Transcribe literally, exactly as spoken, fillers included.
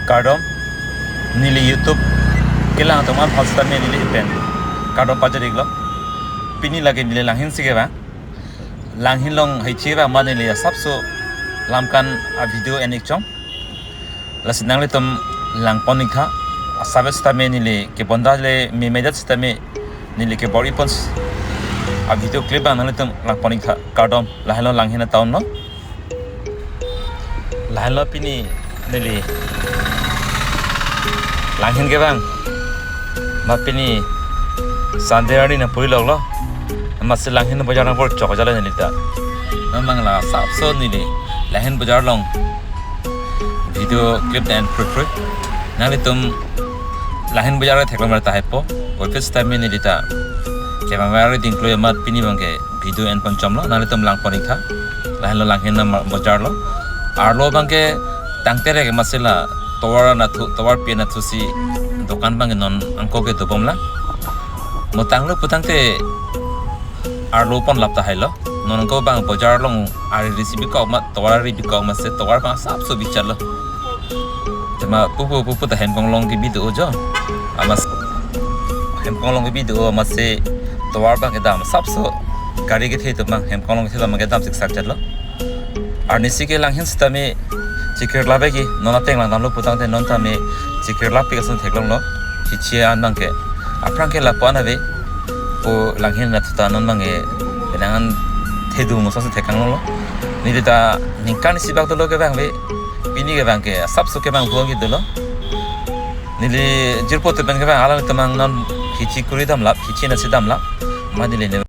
Kardom, neli YouTube kelang atum aphan sitame neli pen kardom pajir-iklo. Pini lake neli Langhin si kevang. Langhin along haichi kevang amat neli asapso lamkan a-video en-ik chong. Lasi nanglitum langpon-iktha, asap sitame neli kebonda le memedet sitame neli kebor-ipon a-video clip abang nanglitum langpon-iktha. Kardom, lahenlo Langhin a-town lo. Lahenlo pini neli Langhin kevang. Amat pini Sunday arni nangpuri loklo. Amatsi Langhin bojar nangpor chok jalo neli ta. Memang la asapso neli Langhin bojar along video clip en prut prut. Nanglitum Langhin bojar theklong tahai po. Office time neli ta kemamari dingklo amat pini abangke video enpon chomlo, nanglitum langpon-iktha. Lahenlo Langhin a-bojar lo. Arlo abangke tangtere ke amatsi la tovar anatthu, tovarpi anatthu si dokan abangke non angko ke dobomlang. Mo tanglo putangte arlo ponlap tahai lo. Non angko abang bojar along ari risi bikok amat, tovar ari bikok amatsi tovar abang asapso bichat lo. Tema pupu pupu ta Hemkonglong kebi do jo. Amat Hemkonglong kebi do amatsi tovar abang kedam asapso gari kethe atum abang, Hemkonglong kethe atum abang kedam siksak chatlo. Arnisi ke Langhin sitame chikir lap-ik ke, non ateng langdamlo putangte non tame chikir lap-ik ason theklonglo. Chichi an abangke aphrang ke lapu-an ave pu Langhin anatthu ta non abangke penang an thedung ason si theklonglo. Neli ta ningkan isi bak dolo kevang ave. Pini kevang ke asapso kevang buang gitu lo. Neli jirpo atum pen kevang alanglitum abang non hichi kuri damlap, hichi nasi damlap. Amat neli ne